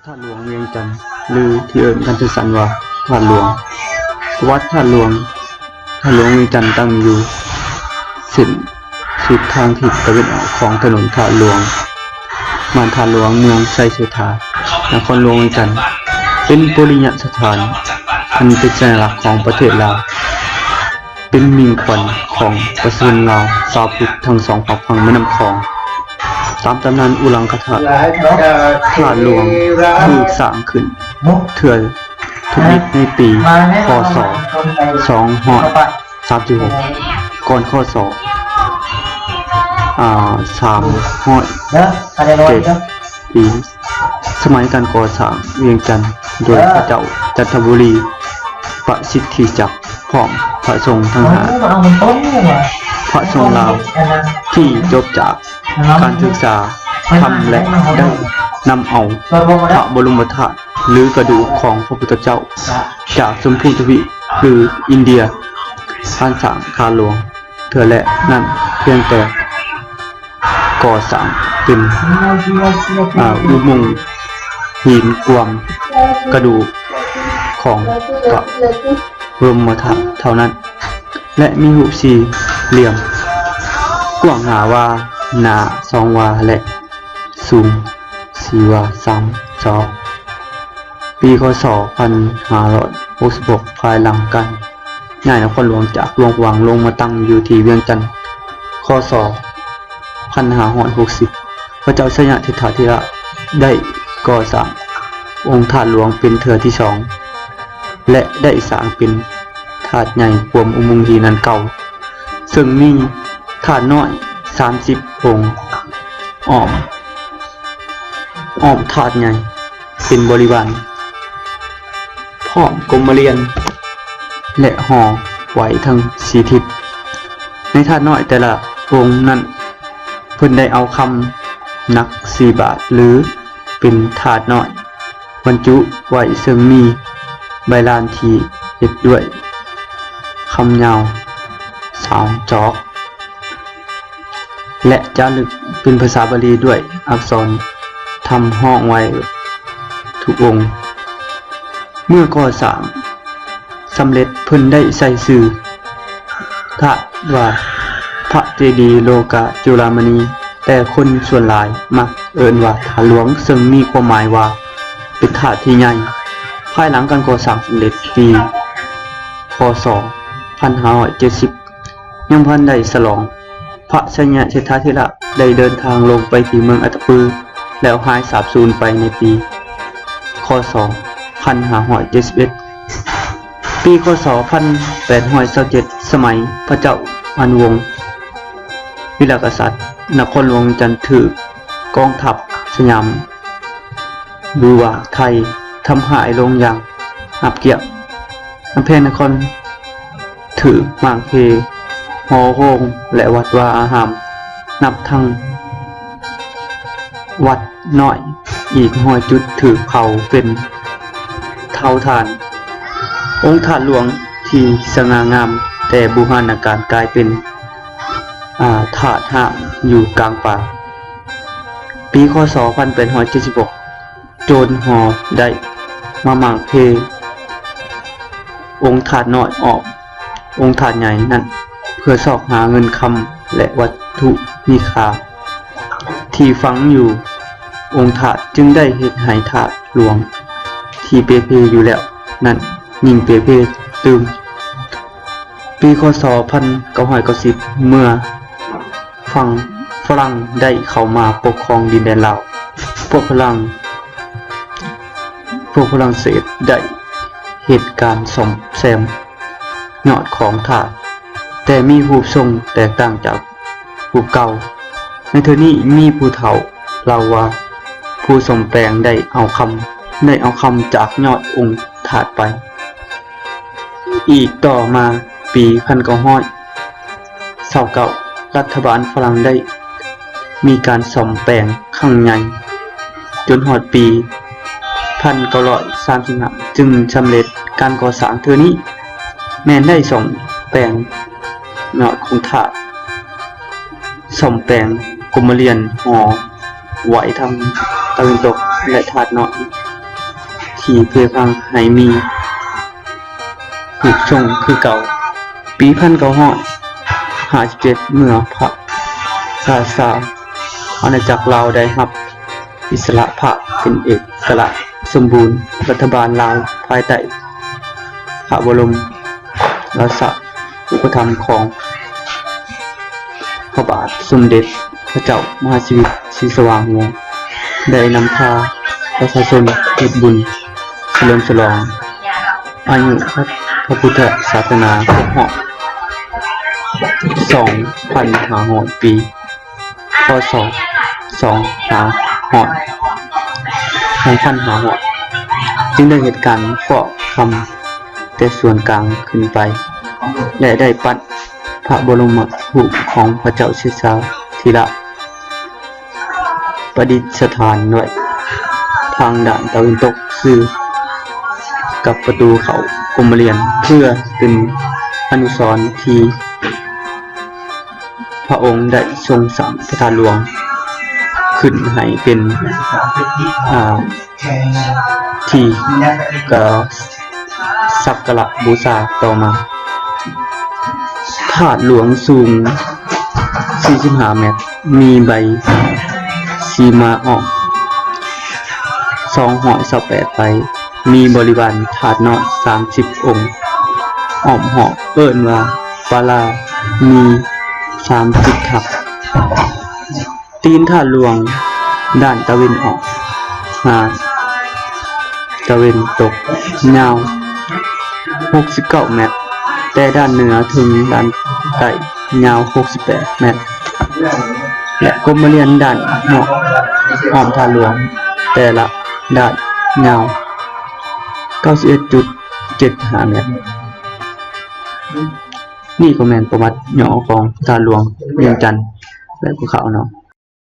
ທາດຫຼວງວຽງຈັນ ຫຼື ທີ່ເອີ້ນກັນສັ້ນໆວ່າທາດຫຼວງ. ປະຫວັດທາດຫຼວງ. ທາດຫຼວງວຽງຈັນຕັ້ງຢູ່ເສັ້ນສຸດທາງທິດຕາເວັນອອກຂອງຖະໜົນທາດຫຼວງ, ບ້ານທາດຫຼວງ, ເມືອງໄຊເສດຖາ, ນະຄອນຫຼວງວຽງຈັນ, ເປັນປຸລິຍະສະຖານອັນເປັນສັນຍາລັກຂອງປະເທດລາວ. ເປັນມິ່ງຂວັນຂອງປະຊາຊົນລາວຊາວພຸດທັງສອງຟາກຝັ່ງແມ່ນ້ຳຂອງ. ຕາມຕຳນານອຸລັງຄະທາດ, ທາດຫຼວງຖືກສ້າງຂຶ້ນເທື່ອທຳອິດໃນປີ ຄ.ສ. ສອງຮ້ອຍສາມສິບຫົກ ກ່ອນ ຄ.ສ. ອາ ສາມຮ້ອຍເຈັດປີ. ສະໄໝການກໍ່ສ້າງວຽງຈັນໂດຍພະເຈົ້າຈັນທະບູລີ ປະສິດທິຈັກ ພ້ອມພະສົງທັງຫ້າ ພະສົງລາວທີ່ຈົບຈາກການສຶກສາທຳ ແລະ ໄດ້ນຳເອົາພະບໍລົມມະທາດ ຫຼື ກະດູກຂອງພະພຸດທະເຈົ້າຈາກຊົມພູທະວີບ ຫຼື ອິນເດຍ ການສ້າງທາດຫຼວງເທື່ອແລກນັ້ນພຽງແຕ່ ກໍ່ສ້າງເປັນ ອາ ອຸມົງຫີນກວມກະດູກຂອງພະບໍລົມມະທາດເທົ່ານັ້ນ ແລະ ມີຮູບສີ່ຫຼ່ຽມ ກວ້າງຫ້າວາ, ໜາສອງວາ ແລະ ສູງສີ່ວາສາມສອກ. ປີ ຄ.ສ. ພັນຫ້າຮ້ອຍຫົກສິບຫົກ ພາຍຫຼັງການຍ້າຍນະຄອນຫຼວງຈາກຫຼວງພະບາງລົງມາຕັ້ງຢູ່ທີ່ວຽງຈັນ ຄ.ສ. ພັນຫ້າຮ້ອຍຫົກສິບ ພະເຈົ້າໄຊຍະເສດຖາທິລາດໄດ້ກໍ່ສ້າງອົງທາດຫຼວງເປັນເທື່ອທີສອງ ແລະ ໄດ້ສ້າງເປັນທາດໃຫຍ່ກວມອຸມົງຫີນອັນເກົ່າ ເຊິ່ງມີທາດນ້ອຍສາມສິບອົງ ອ້ອມ ອ້ອມທາດໃຫຍ່ເປັນບໍລິວານ ພ້ອມກົມມະລຽນ ແລະ ຫໍໄວ້ທັງສີ່ທິດ. ໃນທາດນ້ອຍແຕ່ລະອົງນັ້ນ ເພິ່ນໄດ້ເອົາຄຳໜັກສີ່ບາດ ຫຼື ເປັນທາດນ້ອຍ ບັນຈຸໄວ້ ເຊິ່ງມີໃບລານທີ່ເຮັດດ້ວຍຄຳຍາວສາມຈອກ ແລະ ຈາລຶກເປັນພາສາບາລີດ້ວຍອັກສອນທຳຫ້ອງໄວ້ທຸກອົງ. ເມື່ອກໍ່ສ້າງສຳເລັດ ເພິ່ນໄດ້ໃສ່ຊື່ທາດວ່າ ພະເຈດີໂລກະຈຸລາມະນີ, ແຕ່ຄົນສ່ວນຫຼາຍມັກເອີ້ນວ່າທາດຫຼວງ, ເຊິ່ງມີຄວາມໝາຍວ່າເປັນທາດທີ່ໃຫຍ່. ພາຍຫຼັງການກໍ່ສ້າງສຳເລັດປີ ຄ.ສ. ພັນຫ້າຮ້ອຍເຈັດສິບ ຍັງບໍ່ທັນໄດ້ສະຫຼອງ, ພະໄຊຍະເສດຖາທິລາດໄດ້ເດີນທາງລົງໄປທີ່ເມືອງອັດຕະປື ແລ້ວຫາຍສາບສູນໄປໃນປີ ຄ.ສ. ພັນຫ້າຮ້ອຍເຈັດສິບເອັດ. ປີ ຄ.ສ. ພັນແປດຮ້ອຍຊາວເຈັດ ສະໄໝພະເຈົ້າອະນຸວົງ ວິລະກະສັດ, ນະຄອນຫຼວງວຽງຈັນຖືກກອງທັບສະຫຍາມ ຫຼືວ່າໄທ ທຳຮ້າຍລົງຢ່າງຫາບກຽບ. ກຳແພງນະຄອນຖືກໝາກເພ, ຫໍໂຮງ ແລະ ວັດວາອາຮາມ ນັບທັງວັດນ້ອຍອີກຮ້ອຍຈຸດຖືກເຜົາເປັນເຕົາຖ່ານ. ອົງທາດຫຼວງທີ່ສະຫງ່າງາມແຕ່ບູຮານນະການກາຍເປັນ ອາ ທາດຮ້າງຢູ່ກາງປ່າ. ປີ ຄ.ສ. ພັນແປດຮ້ອຍເຈັດສິບຫົກ ໂຈນຫໍໄດ້ມາໝາກເພອົງທາດນ້ອຍອອກອົງທາດໃຫຍ່ນັ້ນ ເພື່ອຊອກຫາເງິນຄຳ ແລະ ວັດຖຸມີຄ່າທີ່ຝັງຢູ່ອົງທາດ, ຈຶ່ງໄດ້ເຮັດໃຫ້ທາດຫຼວງທີ່ເປ່ເພຢູ່ແລ້ວນັ້ນຍິ່ງເປ່ເພຕື່ມ. ປີ ຄ.ສ. ພັນເກົ້າຮ້ອຍເກົ້າສິບ ເມື່ອຝັ່ງຝຣັ່ງໄດ້ເຂົ້າມາປົກຄອງດິນແດນລາວ, ພວກຝຣັ່ງ, ພວກຝຣັ່ງເສດໄດ້ເຮັດການສ້ອມແຊມຍອດຂອງທາດ, ແຕ່ມີຮູບຊົງແຕກຕ່າງຈາກຮູບເກົ່າ. ໃນເທື່ອນີ້ມີຜູ້ເຖົ້າເລົ່າວ່າ ຜູ້ສ້ອມແປງໄດ້ເອົາຄຳ, ໄດ້ເອົາຄຳຈາກຍອດອົງທາດໄປ. ອີກຕໍ່ມາປີພັນເກົ້າຮ້ອຍຊາວເກົ້າ ລັດຖະບານຝຣັ່ງໄດ້ມີການສ້ອມແປງຄັ້ງໃຫຍ່ ຈົນຮອດປີພັນເກົ້າຮ້ອຍສາມສິບຫ້າ ຈຶ່ງສຳເລັດ. ການກໍ່ສ້າງເທື່ອນີ້ແມ່ນໄດ້ສ້ອມແປງຍອດຂອງທາດ, ສ້ອມແປງກົມມະລຽນຫໍ ໄວ້ທາງຕາເວັນຕົກ ແລະ ທາດນ້ອຍ ທີ່ເພພັງໃຫ້ມີຮູບຊົງຄືເກົ່າ. ປີພັນເກົ້າຮ້ອຍຫ້າສິບເຈັດ ເມື່ອພະ ພະລາຊາອານາຈັກລາວໄດ້ຮັບອິດສະຫຼະພາບເປັນເອກະລາດສົມບູນ, ລັດຖະບານລາວພາຍໃຕ້ພະບໍລົມລາຊະອຸປະຖຳຂອງພະບາດສົມເດັດພະເຈົ້າມະຫາຊີວິດ ສີສະຫວ່າງວົງ ໄດ້ນຳພາປະຊາຊົນເຮັດບຸນສະເຫຼີມສະຫຼອງອາຍຸພະ ພະພຸດທະສາສະໜາຄົບຮອບສອງພັນຫ້າຮ້ອຍປີ. ພ.ສ. ສອງພັນຫ້າຮ້ອຍ ສອງພັນຫ້າຮ້ອຍ ຈຶ່ງໄດ້ເຮັດການຟອກຄຳແຕ່ສ່ວນກາງຂຶ້ນໄປ ແລະ ໄດ້ປັດພະບໍລົມມະຮູບຂອງພະເຈົ້າເຊຊາທິລາດ ປະດິດສະຖານໄວ້ທາງດ້ານຕາເວັນຕົກ ຊື່ກັບປະຕູເຂົ້າກົມມະລຽນ ເພື່ອເປັນອະນຸສອນທີ່ ພະອົງໄດ້ຊົງສ້າງພະທາດຫຼວງຂຶ້ນໃຫ້ເປັນ ອາ ທີ່ກະສັກກາລະບູຊາຕໍ່ມາ. ທາດຫຼວງສູງສີ່ສິບຫ້າແມັດ, ມີໃບສີມາອ້ອມສອງຮ້ອຍຊາວແປດໃບ, ມີບໍລິວານທາດນ້ອຍສາມສິບອົງ ອ້ອມຮອບ ເອີ້ນວ່າປາລາ ມີສາມຈຸດທັບ. ຕີນທາດຫຼວງດ້ານຕາເວັນອອກຫາຕາເວັນຕົກ ຍາວຫົກສິບເກົ້າແມັດ, ແຕ່ດ້ານເໜືອເຖິງດ້ານໃຕ້ ຍາວຫົກສິບແປດແມັດ ແລະ ກົມມະລຽນດ້ານນອກອ້ອມທາດຫຼວງແຕ່ລະດ້ານ ຍາວເກົ້າສິບເອັດຈຸດເຈັດຫ້າແມັດ. ນີ້ກໍແມ່ນປະຫວັດຫຍໍ້ຂອງທາດຫຼວງວຽງຈັນແບບຄ່າວໆເນາະ.